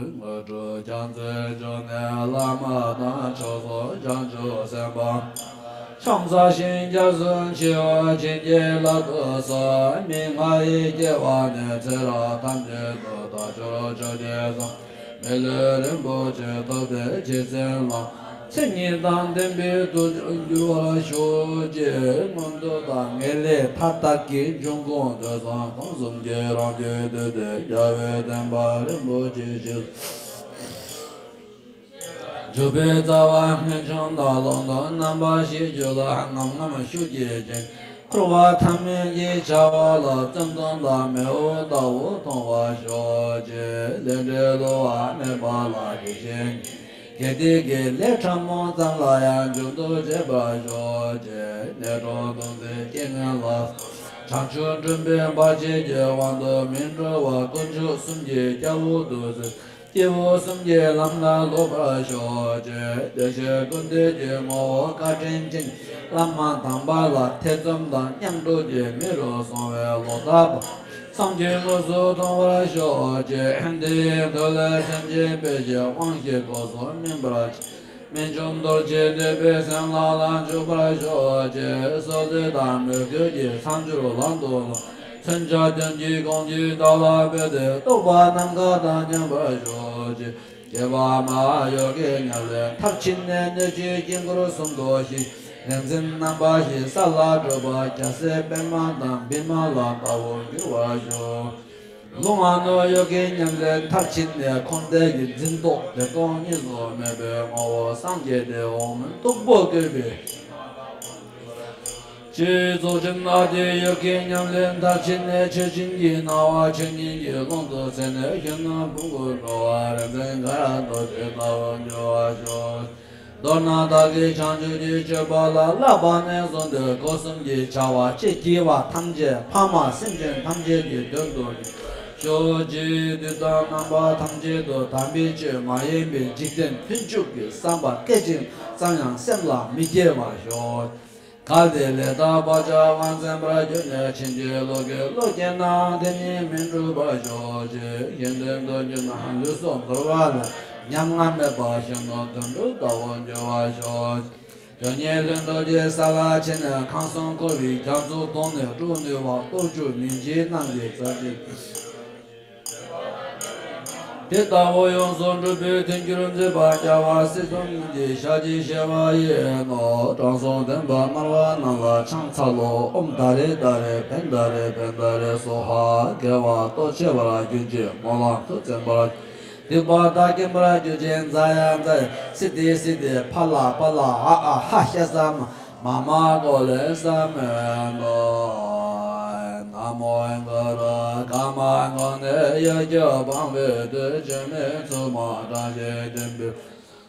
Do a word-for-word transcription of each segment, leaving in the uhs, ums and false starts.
དངོས་གྲུབ་རྒྱ་མཚོའི་འབྱུང་གནས་བླ་མ་དང་། མཆོག་ཟུང་བྱང་ཆུབ་སེམས་དཔའ་ཕྱག་འཚལ་ཞིང་སྐྱབས་སུ་མཆིའོ། བྱིན་གྱིས་བརླབ་ཏུ་གསོལ། མི་མངའ་བའི་སྐྱེ་བ་ནས། ཚེ་རབས་ཐམས་ཅད་དུ། དལ་འབྱོར་ཆོས་ཀྱི་ས། མི་ལུས་རིན་པོ་ཆེ། ཐོབ་པའི་རྗེས་བཙུན་ལ། མཚན་ཉིད་དང་ལྡན་པའི་ཐུགས་ཀྱང་འགྱུར་བར་ཤོག་ཅེས། མངོན་མཐོ་དང་ངེས་ལེགས་མཐའ་དག་གི་འབྱུང་ཁུངས་ཐོས་བསམ་སྒོམ་གསུམ་གྱི་རང་རྒྱུད་བསྡུས་ཏེ། རྒྱལ་བའི་བསྟན་པ་རིན་པོ་ཆེ་ཞིག་འཇུག་པའི་རྩ་བ་སྔོན་བྱུང་དང་། ལུང་དང་རྣམ་པར་ཤེས་རྒྱུད་ལ། ངམ་ངམ་ཤུགས་ཀྱིས་བཅིངས། འཁོར་བ་ཐ་མལ་གྱི་བྱ་བ་ལ། བཙན་དོན་དང་མེ་འོད་ལྟ་བུ་མཐོང་བར་ཤོག་ཅེས། ལས་འབྲས་བསླུ་བ་མེད་པ་ལ། དགེ་བཤེས་དགེ་སྡིག་གི་ལས་ཕྲ་མོ་ཙམ་ལ་ཡང་འཇུག་ཏུ་བྱེད་པར་ཤོག་ཅེས། ནད་གདོན་གདོན་བགེགས་རྐྱེན་ངན་ལ། བྱང་ཆུབ་འགྲུབ་པའི་བར་ཆད་ཀྱི་དབང་དུ་མི་འགྲོ་བར། དཀོན་མཆོག་གསུམ་གྱི་སྐྱབས་འོག་ཏུ་སྐྱེས་བུ་གསུམ་གྱི་ལམ་ལ་ལོག་པར་ཤོག་ཅེས། བདེ་གཤེགས་ཀུན་འདུས་ཀྱི་ངོ་བོ་བཀའ་དྲིན་ཅན། བླ་མ་དམ་པ་ལ་ཐེ་ཚོམ་དང་མཉམ་འགྲོགས་ཀྱི་མི་རུ་སོང་བའི་ལོག་ལྟ་པ་སངས་རྒྱས་དངོས་སུ་མཐོང་བར་ཤོག་ཅེས། དེའི་མཐུ་ལས་སེམས་ཅན་པའི་ཕྱིར་དབང་བཞི་སྒོ་གསུམ་སྨིན་པར་བྱེད། རྨད་བྱུང་རྡོ་རྗེ་གདུག་པའི་སེམས་ལ་ལ་འཇུག་པར་ཤོག་ཅེས། སོ་སོ་དང་མོས་གུས་ཀྱི་མཚམས་སྦྱོར་ལམ་དུ་ལ། མཚོན་ཆ་སྟོན་གྱི་གོང་བརྗིད་བདག་ལ་འབུལ་ཏེ། རྟོགས་པ་ནམ་མཁའ་དང་མཉམ་པར་ཤོག་ཅེས། བསྐྱེད་པ་མ་ཡོ་གའི་ཉམས་ལེན་མཐར་ཕྱིན་ནས། སྣོད་བཅུད་དཀྱིལ་འཁོར་གསུམ་དུ་ཞི། རིག་འཛིན་རྣམ་པ་བཞི་ས་ལ་གྲུབ་པ། རྒྱལ་སྲས་པདྨ་དང་བི་མ་ལ་ལྟ་བུར་འགྱུར་བར་ཤོག་ལུང་ཨ་ནུ་ཡོ་གའི་ཉམས་ལེན་མཐར་ཕྱིན་ནས། འཁོར་འདས་ཀྱི་འཛིན་རྟོག་བདེ་སྟོང་གཉིས་སུ་མེད་པའི་ངོ་བོ་སངས་རྒྱས་ཏེ། འོག་མིན་སྟུག་པོ་བཀོད་པའི་ཕྱིར། རྫོགས་ཆེན་ཨ་ཏི་ཡོ་གའི་ཉམས་ལེན་མཐར་ཕྱིན་ནས། ཆོས་ཅན་གྱི་སྣང་བ་ཆོས་ཉིད་ཀྱི་ཀློང་དུ་ཚེ་ནས་གཞོན་ནུ་ཕུང་པོར་འགྲོ་བ། རིག་འཛིན་དཀར་རྡོ་རྗེ་ལྟ་བུར་འགྱུར་བར་ཤོག་མདོར་ན་བདག་གིས་བྱང་ཆུབ་ཀྱི་སྤྱོད་པ་ལ། བསླབ་པ་ནས་བཟུང་སྟེ་སྒོ་གསུམ་གྱི་བྱ་བ་ཅི་བགྱི་བ་ཐམས་ཅད་ཕ་མ་སེམས་ཅན་ཐམས་ཅད་ཀྱི་དོན་དུ་ཤོག་ཅེས། དུས་དང་རྣམ་པ་ཐམས་ཅད་དུ་དམ་པའི་ཆོས་མ་ཡིན་པའི་འཇིག་རྟེན་ཕུན་ཚོགས་ཀྱི་བསམ་པ་སྐད་ཅིག་ཙམ་ཡང་སེམས་ལ་མི་སྐྱེ་བར་ཤོག་གལ་ཏེ་ལས་དང་བག་ཆགས་དབང་བཙོན་པར་གྱུར་ནས། ཕྱིན་ཅི་ལོག་གི་བློ་སྐྱེས་ནའང་དེ་ཉིད་མི་འགྲུབ་པར་ཤོག་ཅེས། གཞན་དོན་དུ་གྱུར་ན་ལུས་སྲོག་འདོར་བ་ལ། ཉམ་ང་མེད་པར་གཞོན་ནུ་དོན་གྲུབ་ལྟ་བུར་འགྱུར་བར་ཤོག་དོན་གཉིས་ལྷུན་གྲུབ་ཀྱི་ས་ལ་ཕྱིན་ནས། ཁམས་གསུམ་འཁོར་བའི་རྒྱ་མཚོ་དོང་ནས་སྤྲུགས་ནུས་པ། སྟོབས་བཅུ་མི་འཇིགས་རྣམས་ཀྱི་རྩལ་གྱིས། དེ་ལྟ་བུ་ཡོངས་སུ་གྲུབ་པའི་མཐུན་འགྱུར་མཛད་པ། རྒྱལ་བ་སྲས་གསུམ་གྱི་ཞལ་གྱིས་བཞེས་པ་ཡིན་ནོ། དྲང་སྲོང་བདེན་པ་སྨྲ་བ་རྣམས་ལ་ཕྱག་འཚལ་ལོ། ཨོཾ་ད་རེ་ད་རེ་བེན་ད་རེ་བེན་ད་རེ་སྭཱ་ཧཱ། དགེ་བ་སྟོབས་ཆེ་བར་གྱུར་ཅིག་སྨོན་ལམ་མཐུ་བཙན་པར། སྡིག་པ་དག་སྐྱེན་པར་གྱུར་ཅིག་ཛཿ་ཛཿ་སིདྡྷི་སིདྡྷི་ཕ་ལ་ཕ་ལ་ཨ་ཨ་ཧ་ཤ་ས་མ་མ་མ་ཀོ་ལེ་ས་མེ་ཏོ། ན་མོ་ཨིན་ཀ་ར་ཀ་མ་གོ་ནེ་ཡ་གྱ་བང་བེ་ཏེ་ཅེ་མེ་ཚུ་མ་དྲང་ཞེ་ཏེན་པེ་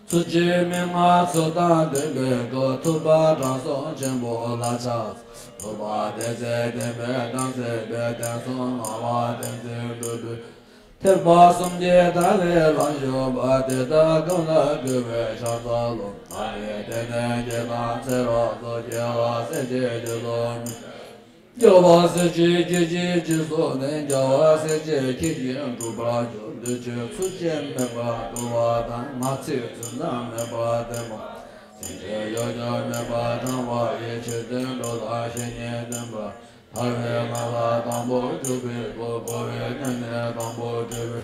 ཚུ་ཅེ་མེ་ང་ཚུ་དང་ལྡན་པའི་སྐུ། ཐུབ་པ་དྲང་སྲོང་ཆེན་པོ་ལ་ཕྱག་འཚལ། ཐུབ་པ་དེ་ཚེ་བསྟན་པའི་དྲང་སྲོང་པའི། བསྟན་སྲུང་ངག་དབང་བསྟན་འཛིན་སྤྲུལ་པའི། ཐེག་པ་གསུམ་གྱི་ཐབས་ལས་ལམ་ཞུགས་པ། དེ་དག་ཀུན་ལ་གུས་པས་ཕྱག་འཚལ་ལོ། ཨ་ནི་དེ་ནས་རྗེ་དང་ཚེ་རབས་སུ་སྐྱེ་བ་སྲས་བཅས་རྗེས་སུ་སྨིན། སྐྱེ་བ་སྲས་བཅས་སྐྱེ་འཆི་རྗེས་སུ་ནི། རྒྱལ་བ་སྲས་བཅས་ཁྱེད་ཀྱིས་འགྲུབ་པར་ཤོག་འདི་ཕྱིར་ཚུལ་ཁྲིམས་མེད་པར་འགྲོ་བ་དང་། ངག་ཚིག་རྫུན་གཏམ་མེད་པར་བསྟེན་པ། སེམས་ཅན་གཡོ་སྒྱུ་མེད་པར་དྲང་བ་ཡི། ཆོས་དོན་འགྲོ་དང་བཤེས་གཉེན་བསྟེན་པ། ཐར་པའི་ངང་ལ་དང་པོར་འཇུག་པའི་སྒོ། འཁོར་བའི་གནས་ནས་དང་པོར་གྲོལ་བའི།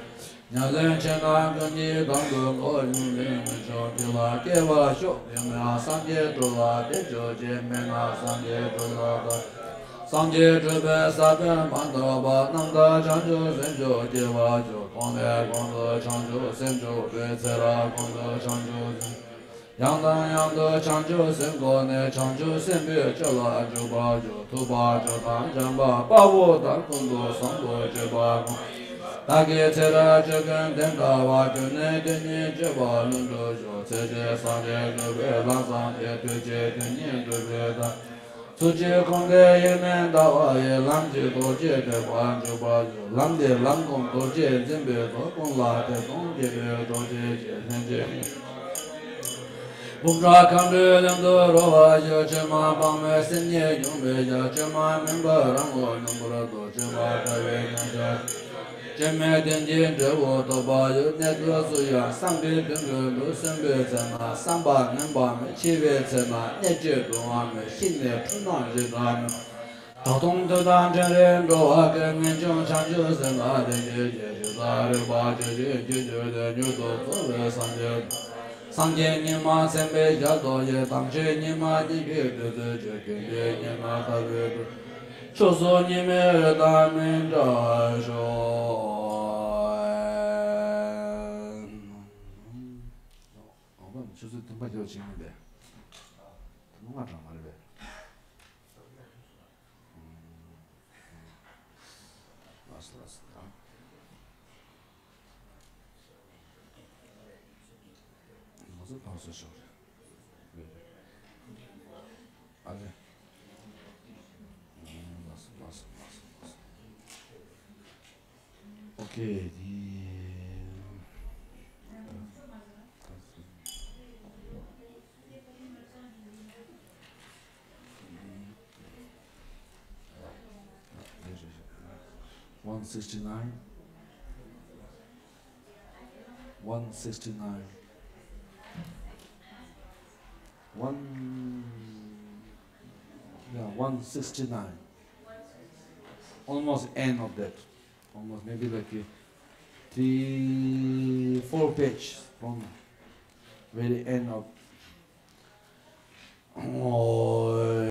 ཉམས་ལེན་ཆེ་ན་ཀུན་གྱི་དོན་དུ་གོ། ཡོན་ཏན་མི་ཆུང་དེ་ལ་སྐྱེ་བར་ཤོག་ཡོད་ན་སངས་རྒྱས་སྤྲུལ་ལ་དེ་ཆོས་ཅན། མེད་ན་སངས་རྒྱས་སྤྲུལ་ལ་ད། སངས་རྒྱས་སྤྲུལ་པའི་ས་བོན་མ་ཐོབ་པ། རྣམ་དག་བྱང་ཆུབ་སེམས་མཆོག་སྐྱེ་བར་ཤོག་གོང་ནས་གོང་དུ་བྱང་ཆུབ་སེམས་མཆོག་སྤེལ། ཚེ་རབས་ཀུན་ཏུ་བྱང་ཆུབ་སེམས། ཡང་དང་ཡང་དུ་བྱང་ཆུབ་སེམས་བསྒོམས་ནས། བྱང་ཆུབ་སེམས་དཔའི་སྤྱོད་ལ་འཇུག་པར་ཤོག་ཐུབ་པ་སྤྱོད་དང་འཇམ་དཔལ་དཔའ་བོ་དང་། ཀུན་ཏུ་བཟང་པོ་སྤྱོད་པ་ཀུན། བདག་གི་ཚེ་རབས་སྤྱོད་ཀུན་དེ་འདྲ་བ། རྒྱུ་ནི་དེ་ཉིད་སྤྱོད་པ་ལྷུན་གྲུབ་ཤོག་ཚེ་གཅིག་སངས་རྒྱས་འགྲུབ་པའི་ལམ་བཟང་སྟེ། དུས་གཅིག་དེ་ཉིད་འགྲུབ་པའི་ཐབས། ཚུལ་གཅིག་འཁོར་འདས་དབྱེར་མེད་ལྟ་བ་ཡི། ལམ་གཅིག་རྡོ་རྗེ་ཐེག་པར་འཇུག་པར་ཤོག་ལམ་འདི་ལམ་ཀུན་རྡོ་རྗེས་འཛིན་པའི་ཚོགས། ཀུན་ལ་ཐེ་ཚོམ་སྐྱེས་པའི་རྡོ་རྗེ་ཆོས། ལྷན་ཅིག་འབུམ་ཕྲག་མཁའ་འགྲོའི་གླིང་དུ་རོལ་བར་ཤོག་བཅོས་མ་དཔག་མེད་སེམས་ཉིད་སྙོམས་པའི་ཞལ། བཅོས་མ་མིན་པ་རང་ངོ་སྙོམས་པར་འདོད། བཅོས་མ་བྲལ་བའི་མཉམ་གཞག་སྐྱེ་མེད་གཏན་གྱི་འབྲས་བུ་ཐོབ་པ་ཡི། གནས་སྐབས་སུ་ཡང་བསམ་པའི་དོན་དུ་ལུས་ཟིན་པའི་ཚེ་ན། བསམ་པ་ངན་པ་མེད། འཆི་བའི་ཚེ་ན་གནས་སྐྱེ་གདུང་བ་མེད། ཤི་ནས་འཁྲུལ་སྣང་འཇིགས་སྐྲག་མེད། ད་དུང་དུས་དང་ཕྲད་རེར་འགྲོ་བ་ཀུན། ངེས་འབྱུང་བྱང་ཆུབ་སེམས་ལ་ལྡན་གྱི་རྒྱུད། ཇི་ལྟར་རིག་པ་ཇི་བཞིན་གྱིས་བསྒྱུར་ཏེ། མྱུར་དུ་རྫོགས་པའི་སངས་རྒྱས། སངས་རྒྱས་ཉི་མ་མཚན་དཔེའི་ཞལ་དུ་ཡོད། དམ་ཆོས་ཉི་མ་ཉིད་ཀྱི་བདུད་རྩིའི་ཆུ། ཀུན་གྱི་ཉི་མ་ལྟ་བུའི་དུས། ཕྱོགས་སུ་ཉི་མའི་རིགས་དང་མི་འདྲ་ཤོག་ཨོ་བ་ཆུ་ཚོད་བདུན་པ་ལྷོད་ཕྱིན་ཡོད་པས། བདུན་པ་ལྔ་གྲངས་མ་རེད་པས། ལགས་སོ་ལགས་སོ། ང་ཚོ་ཕར་ཚུར་ཤོག་རེད། ཨ་ལེ། ལགས་སོ་ལགས་སོ་ལགས་སོ་ལགས་སོ། ཨོ་ཁེ། དེ། One sixty nine. One sixty nine. One. Yeah, one sixty nine. Almost end of that. Almost maybe like uh, three, four pages from very end of. Oh,